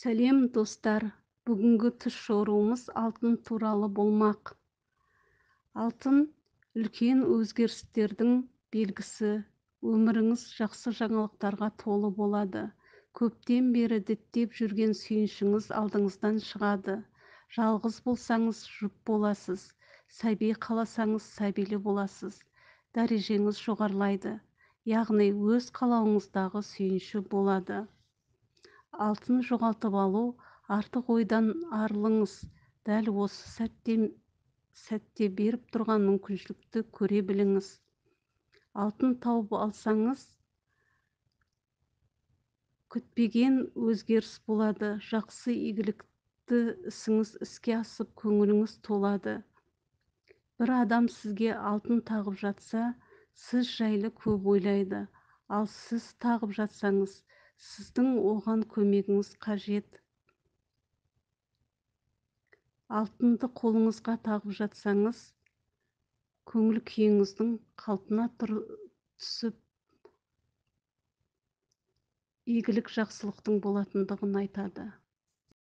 Сәлем, достар! Бүгінгі түс жоруымыз алтын туралы болмақ. Алтын – үлкен өзгерістердің белгісі. Өміріңіз жақсы жаңалықтарға толы болады. Көптен бері діттеп жүрген сүйіншіңіз алдыңыздан шығады. Жалғыз болсаңыз, жұп боласыз, сәби қаласаңыз, сәбилі боласыз, дәрежеңіз жоғарылайды, яғни өз қалауыңыздағы сүйінші болады. Алтын жоғалтып алу: артық ойдан арылыңыз, дәл осы сәтте беріп тұрған мүмкіншілікті көре біліңіз. Алтын тауып алсаңыз, күтпеген өзгеріс болады, жақсы игілікті ісіңіз іске асып, көңіліңіз толады. Бір адам сізге алтын тағып жатса, сіз жайлы көп ойлайды, ал сіз тағып жатсаңыз, сіздің оған көмегіңіз қажет. Алтынды қолыңызға тағып жатсаңыз, көңіл күйіңіздің қалпына түсіп, игілік, жақсылықтың болатындығын айтады.